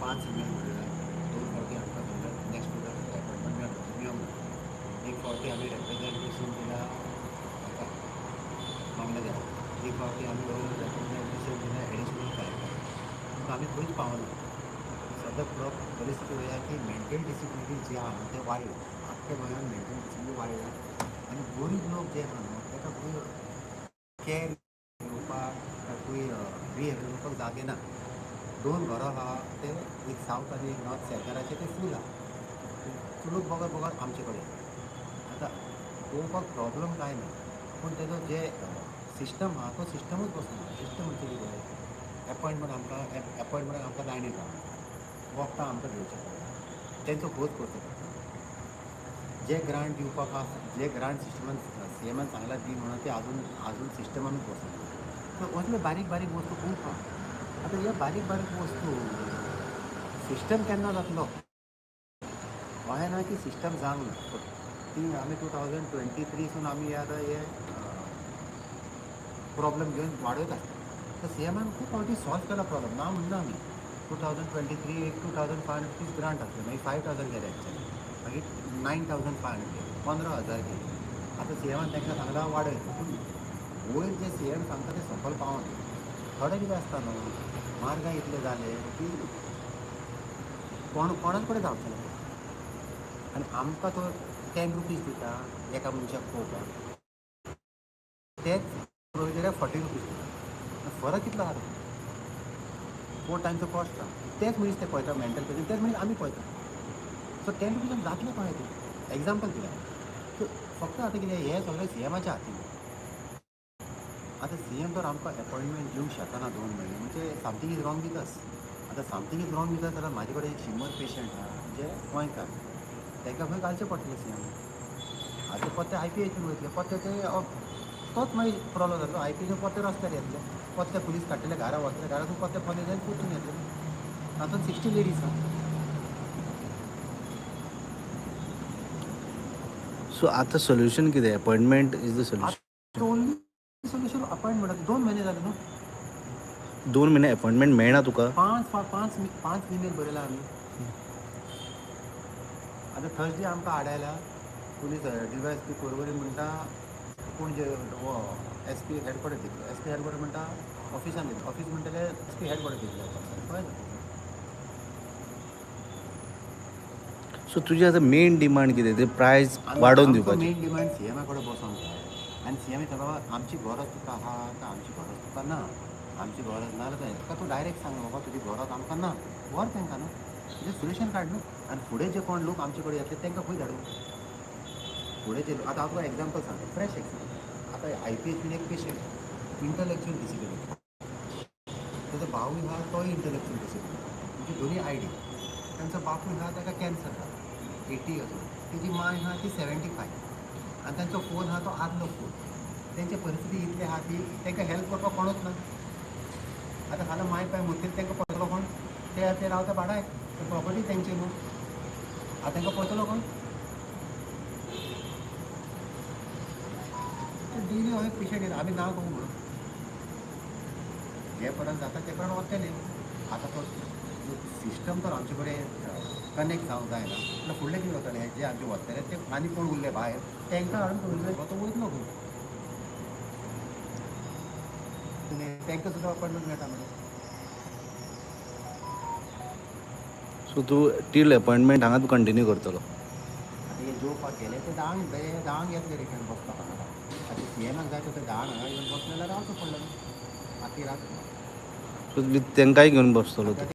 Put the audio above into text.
पांच इमेल बरयला. दोन फावटी आमकां समजा नेक्स्ट विकाक एपॉयंटमेंट मेळना, मेळोंक ना. एक फावटी आमी रेप्रेजेंटेशन दिला हाका मामलेदार, एक फावटी आमी रेप्रेजेंटेशन दिला एडिशनल कलेक्टर, पूण आमी खंयच पावना. सद्या परिस्थिती अशी की मेंटल डिसेबिलिटी जी आहा न्हू ते वाडल्या. आख्ख्या गोंयांत मेंटल डिसेबिलिटी वाडल्या आनी गरीब लोक जे आहा न्हू ताका खंय कॅर घेवपाक, खंय रिहेब करपाक जागे ना. दोन घरां आहा, ते एक सावथ आनी एक नॉर्थ सेंटराचे, ते फूल आहा. लोक बगर बगर आमचे कडेन आतां पळोवपाक प्रॉब्लम कांय ना, पूण तेजो जे सिस्टम आहा तो सिस्टमूच बसना. सिस्टम म्हणजे कितें? एपॉयंटमेंट आमकां, एपॉयंटमेंट आमकां लायनीर रावना, वखदां आमकां घेवचें पडटा, तेंचो खोस करचो पडटा. जे ग्रांट दिवपाक आसा, जे ग्रांट सिस्टमान सीएमान सांगलां दी म्हणून, ते अजून अजून सिस्टमानूच बसना. सो असले बारीक बारीक वस्तू खूब आहा. आतां ह्या बारीक बारीक वस्तू सिस्टम केन्ना जातलो? अशें ना की सिस्टम जावंक ना. ती आमी 2023सून आमी आतां हे प्रॉब्लम घेवन वाडयत आसता. तर सीएमान खूब फावटी सॉल्व केला प्रॉब्लम, ना म्हणना आमी. 2023 एक ₹2500 ग्रांट आसलें, मागीर 5000 केलें एक्चुअली, मागीर 9500 केलें, 15,000 केलें. आतां सीएमान तांकां सांगलां वाडय, पूण वयर जे सीएम सांगता ते सकयल पावना. थोडे कितें आसता न्हू, म्हारगाय इतलें जालें की कोण कोणाच कडेन जावचें ना आनी आमकां तो ₹10 दिता एका मनशाक पळोवपाक, तेच प्रोविजनाक ₹40 दिता. फरक कितलो आहा? फोर टायम्स कॉस्ट आहा. तेच मनीस ते पळयता, मेंटल पेशंट तेच मनीस आमी पळयता. सो 10 रुपीजान जातलें कशें तें? एग्जाम्पल दिलां. सो फक्त आतां कितें, हें सगळें सीएमाच्या हातीन. आतां सीएम जर आमकां एपॉयंटमेंट दिवंक शकना 2 म्हयने, म्हणजे something is wrong with us. आतां something is wrong with us जाल्यार म्हाजे कडेन एक 100 पेशंट आहा जे गोंयकार, तांकां खंय घालचें पडटलें सीएम. आतां परते आयपीएचून वयतले, परते ते तोच मागीर प्रॉब्लम जातलो. आयपीएचून परते रस्त्यार येतले, परते पुलीस काडटले, घरा वतले, घरातून परते पोनेच्यान परतून येतले. तातूंत 60 लेडीज आहा. सो आतां सोल्युशन कितें? Appointment is the solution? आतां ओन्ली सोल्युशन अपॉयंटमेंट. 2 म्हयने जाले न्हू. 2 म्हयने अपॉयंटमेंट मेळना तुका? पांच पांच पांच इमेल बरयला आमी. आतां थर्सडे आमकां हाडायला पुलीस. डीवायएसपी पर्वरी म्हणटा, पूण जे एस पी हेडक्वॉर्टर दितले, एस पी हेडक्वॉर्टर म्हणटा ऑफिसान दितले, ऑफिस म्हणटले एस पी हेडक्वॉर्टर दितले, कळ्ळें? सो तुजी आतां मेन डिमांड कितें? ते प्रायस वाडोवन दिवपाची? मेन डिमांड सीएमा कडेन बसोंक जाय आनी सीएम बाबा आमची गरज तुका आहा काय आमची गरज तुका ना? आमची गरज ना जाल्यार ताका तूं डायरेक्ट सांग, बाबा तुजी गरज आमकां ना, व्हर तांकां न्हू, म्हणजे सोल्युशन काड न्हू. आनी फुडें जे कोण लोक आमचे कडेन येतले तांकां खंय धाडूं फुडें जे? आतां हांव तुका एग्जाम्पल सांगता, फ्रेश एग्जाम्पल. आतां आयपीएचून एक पेशंट इंटलेक्च्युअल डिसेबिलिटी, ताजो भावूय आहा, तोय इंटलेक्च्युअल डिसेबिलिटी, म्हणजे दोनूय आयडी. तांचो बापूय आहा, ताका कॅन्सर जाला, 80 इयर्स. तेजी माय आहा ती 75 आनी तांचो फोन आहा तो आदलो फोन. तेंची परिस्थिती इतली आहा की तांकां हेल्प करपाक कोणूच ना. आतां फाल्यां माय पाय मरतली, तांकां पळयतलो कोण? ते ते रावता भाडाय, प्रॉपर्टी तेंची न्हू. आतां तांकां पळयतलो कोण? डेली हो एक पेशंट येता, आमी ना करूं म्हणून जे पर्यंत जाता ते पर्यंत वतले. आतां तो सिस्टम तर आमचे कडेन कनेक्ट जावंक जायना जाल्यार फुडलें कितें जातलें? जे आमचे वतले ते आनी कोण उरले भायर, तांकां हाडून तो वयतलो खंय? तांकां सुद्दां अपॉयंटमेंट मेळटा मरे. सो तूं टील अपॉयंटमेंट हांगा तूं कंटिन्यू करतलो? आतां हे जेवपाक गेले ते 10क, 10क येतले रिटर्न, बसपाक हांगा. आतां सीएमाक जाय तर 10क हांगा येवन बसले जाल्यार रावचो पडलो न्हू आखी रात. सो तांकांय घेवन बसतलो तूं?